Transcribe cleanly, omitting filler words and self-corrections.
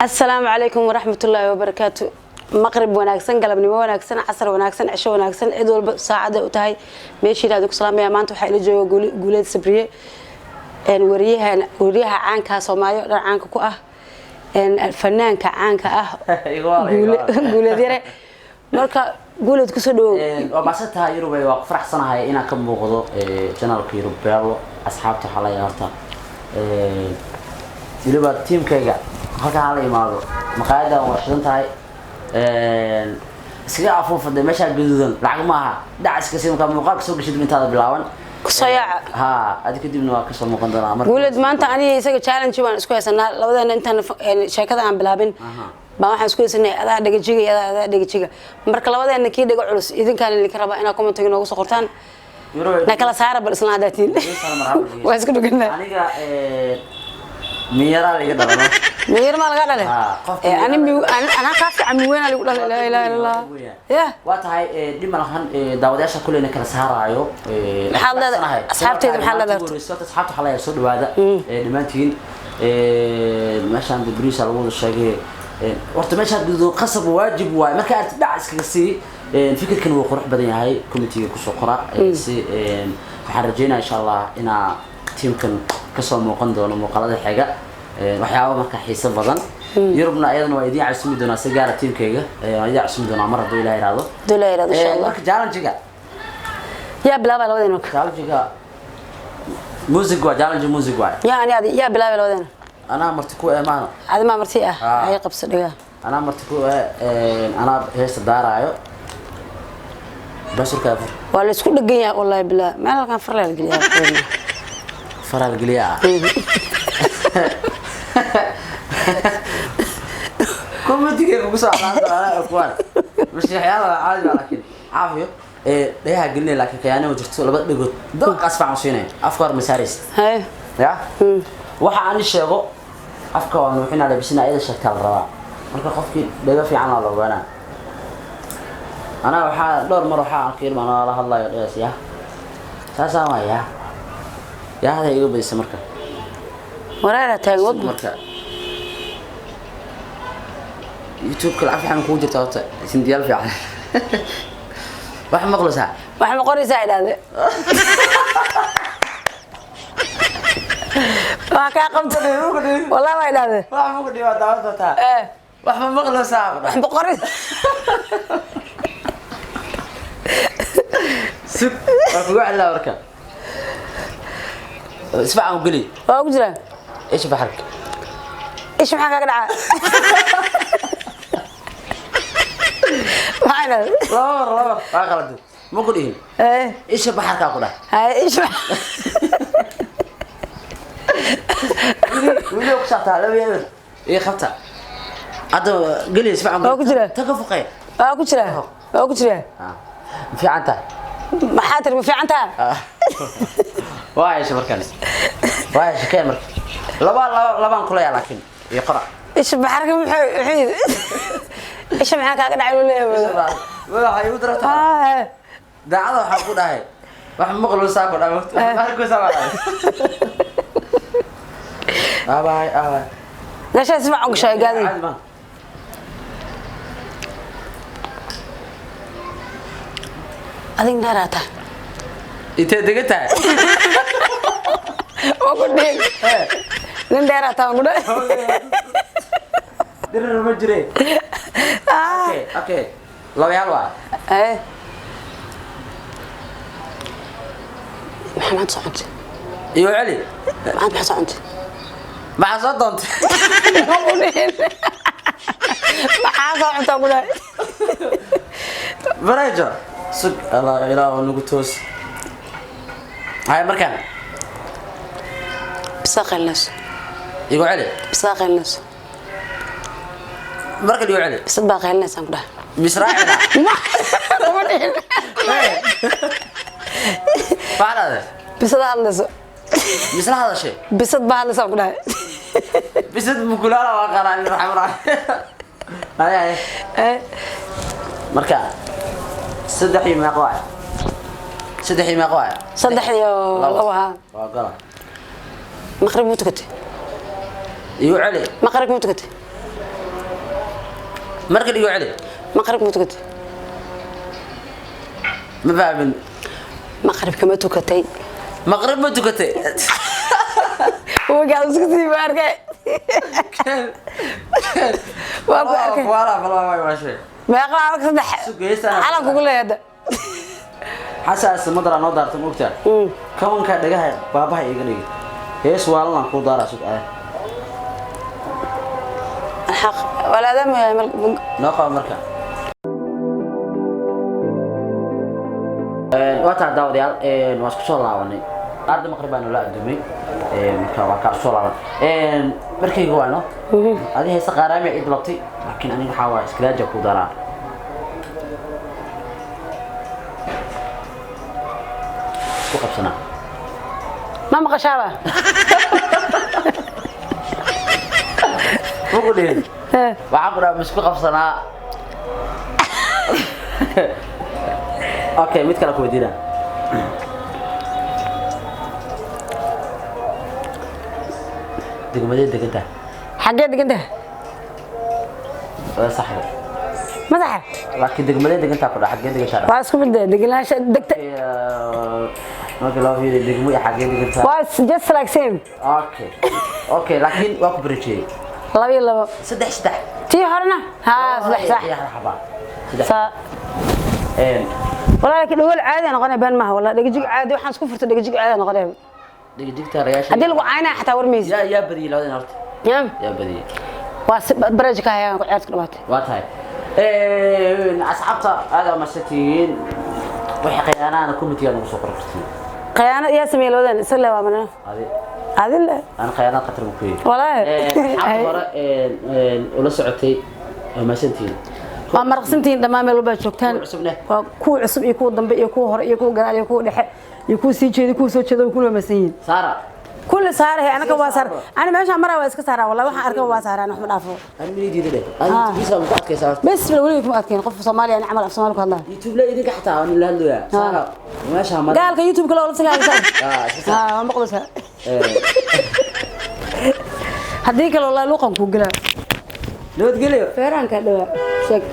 Asalaamu calaykum waraxmatullaahi wabarakaatu. Maqrib wanaagsan, galabnimo wanaagsan, casar wanaagsan, cisho wanaagsan, cid walba saacadday u tahay meeshiina ku salaamaya. Maanta waxaa ila jooga Guuleed Sabriye, wariyahan, wariyaha caanka Soomaaliya oo dhan caanka ku ah, fanaanka caanka ah, Guuleed Yare. Marka Guuleed, kusoo dhawow. Waa mahadsan tahay, Yurubay. Waa ku faraxsanahay inaan ka muuqdo channelka Yurub Beelo. Asxaabta waxaa leeyahay horta, weliba tiimkayga halkaan hala imaado. Maqaayadan waa shidan tahay, iskaga afuufa de. Meeshaa gaduudan lacag maaha, dhac iska sii markaa muuqaalka soo gashid intaada bilaaban. Kusoo yaaca. Ha, adi kadibna waa kasoo muuqan doonaa marka. Guuleed, maanta aniga isaga challenge baan isku haysanaa. Labadeena intaan sheekada aan bilaabin baan waxaan isku haysanay adaa dhagajiga iyo adaa dhegajiga. Marka labadeena kii dhega culus idinkaan idinka rabaa inaad commentiga noogu soo qortaan. Yurubay, na kala saara bal isla hadaatiin waa isku dhuganaa. Aniga miyaraa iga dhalano. Miyir maa laga dhale? Qofka ani anaa kaa fiican, miweynaa lagu dhalay. Laa ilaaha illa Allah ya. Waa tahay, dhib ma lahan. Daawadayaasha kuleyna kala saaraayo. Maxaad leedahay? Asxaabteyda maxaad leedahay horta? Horta asxaabta waxaa leeyahay soo dhawaada dhammaantiin. Meeshaan de bariisa lagu wada sheegay. Horta meeshaan guduud qasab waajib waaye. Marka aragti dhac iskaga sii. Fikirkan wuu qurux badan yahay, committee kusoo qora. Si waxaan rajeynaya insha Allah inaa tiimkan kasoo muuqan doono muuqaalada xiga, waxyaaba marka xiiso badan. Yurubna ayadana waa idiin casumi doonaa si gaara. Tiimkayga waa idiin casumi doonaa mar hadduu Ilaah yiraahdo. Hadduu Ilaah yiraahdo, insha Allah. Marka challenge-ga Yaa bilaabay labadeena marka? Challenge-ga music waa challenge music waay. Yaa ani adi yaa bilaabay labadeena? Anaa marti ku maano. Adi maa marti ah? Ah. Ay qabso dhigaa. Anaa marti ku anaa heesta daaraayo basurka fur. Waa la isku dhegan yahay, wallahi bilaa meel halkan far la geliyaa. Faraal geliya ah. Commentiga kugu soo anaa kuwaan mashiixyaal caadi baa, laakiin caafiyo dhayaha gelinaya, laakiin khiyaano ma jirto. Laba dhagood dabaqaas fiican siinaya, afka hor masaaraysa. Haye. Ya, waxa aan sheego afka waa nuuxinaa, labisina ayada sheegtaa la rabaa. Marka qofkii dhago fiican waa la ogaanaa. Anaa waxaa dhowr mar waxaa arkay ilma anaa la hadlayo dhees ya saasaan waa ya yaa hada iga badisa marka. Wareera taagan wad. Marka YouTube-ka lacag fiican kugu jirta horta, sindiyaal fiican wax maqlaysaa. Wax ma qoraysaa idhaahde? Waa kaa qabta wallahi, waa idhaahde. Wax ma ku dhibaa daawan doontaa. Wax ma maqlaysaa? Wax ma qoraysaa? Sug, waa kugu celaa marka isfacan u geli. Waa ugu jiraa. Isha baxarka. Ish, maxaa kaaga dhacaa? Maxaa idhaahde? Laba mar, laba mar waa qalad, ma ku dhihin. Isha baxarkaa ku dhah. Haye, ish. Weli ku saabtaa laba eber iyo qabta hadda geli isfacan. Waa ku jiraa. Ta ka fuqee. Waa ku jiraa, waa ku jiraa. Ma fiican tahay? Maxaa tiri? Ma fiican taha? Waa hesha markaan, waa hesha keen marka laba laba labaan kulayaa laakiin iyo qora. Isha baxarka muxuu yidhi? Isha maxaa kaaga dhacay inuu leeyahay? Madaxa igu darata. Daacada waxaa ku dhahay wax maqlusaa ku dhahay markuusaa baa dhahay abaay abaay. Gashaa si fiican u gashaa gaadi. Caadi ma Adig dheeraata. Intee degan tahay? Waa ku dhihin nin dheeraata waan ku dhahay. Dirir ma jire. Okay, okay, labayaal waa. Maxaa maanta soo cuntay? Iyo celi. Maanta maxaa soo cuntay? Maxaa soo doontay? Ma ku dhihin maxaa soo cuntaa ku dhahay. Bareejo sug, Allah ilaah nagu toos. Hay markaan. Bisaa qaylinayso. Igu celi. Bisaa qaylinayso. Markan igu celi. Bisad baa qaylinaysaan ku dhahay. Misraacina. Kuma dhihin. Maxaa dhahday? Bisada hadlayso. Misla hadashay. Bisad baa hadlaysaan ku dhahay. Bisad mukulaala waa qaraa raxmara. Hay hay. Marka saddex iyo meeqa waay? Saddex iyo meeqa waay? Saddex iyo labo haa. Waa gala. Maqrib muu tukatay? Igu celi. Maqrib muu tukatay? Marka dhigo celi. Maqribka ma tukatay? Ma fahmin. Maqribka ma tukatay? Maqrib ma tukatay? Wagaad isku sii ma arkay, waa ku arkay. Wala wala waa waa shay. Meeqa arag? Saddex. Sugaysaa. Calan kugu leeyahay hadda. Xasaas madara noo daarta, ma ogtaa? Kawanka dhagaha baabaha iga dhigi. Hees waalan ku daaraa, sug ah. Alxaq wala adam. Noo qaba marka. Waa taa daawadayaal, waa isku soo laabanay. Arda maqrib baa noola adduumay. Marka waa kaa soo laaban. Markayga waa no adi heesa qaaraami ii dalabtay, laakiin aniga waxaa waaya iskalaaja ku daraa. Isku qabsanaa. Ma maqashaaba? Maku dhihin. Waxaan ku dhaha ma isku qabsanaa. Okay, mid kale ku weydiinaa. Degmadee degan tahay? Xaggee degan tahay? Waa saxda. Madaxa. Laakiin degmadee degan tahay ku dhaha, xaggee degan tahay? Waa isku mid deganaansha degta. Marka loo fiiriyo degmo iyo xaggee degan tahay. Waa just like same. Okay, laakiin waa ku bareejiyey. 2-2. 3-3. Tii horena haa, 3 sax. Xabaa 3. Saa. Walaa laakiin dhagool caadi ah noqonaya, been maaha. Walaa dhegajig caadi waxaan isku furtay, dhegajig caadi ah noqonaya. Dhigdigta rayaasha. Haddii lagu caynaya xataa war maysid. Yaa badiyey labadan horta? Ya. Yaa badiyey? Waa si bareej ka hayaan ku ciyaarta ku dhamaatay. Waa tahay, asxaabta aad aa mahadsantihiin. Waxay khiyaanahana committee nagu soo qori kartiin. Khiyaano yaa sameeyey labadan? Isa le waa mana. Adi. Adin le. Aan khiyaanada khatar ma ku yihi. Walaahi. Asxaabta hore ula socotay waa mahadsantihiin. Waa maraqsantihiin dhammaan meel walba aad joogtaan. Kuwa cusubne. Waa kuwa cusub iyo kuwa dambe iyo kuwa hore iyo kuwa gadaal iyo kuwa dhexe iyo kuwa sii jeeda, kuwa soo jeeda, kuwa masan yihiin. Saara. Kulli saarahay anaka waa saar. Ani meeshaan maraa waa iska saaraa. Wallahi waxaan arkaa waa saaraa, wax ma dhaafo. Aan mini diida dheh. Aan YouTube ku adkaysaa horta. Bes bal weliga kuma adkeyn qof Soomaali aan camal af Soomaali ku hadlaa. YouTube la idinka xataa aan la hadlayaa. Saara meesha maraa. Gaalka YouTube kale oo laftigaaga saar. Ah, iska saar. Ah, waa maqlaysaa. Haddii kale wallahi luuqan kuu gelaa. Nabadgelyo. Feeraanka dhawaa sheeg.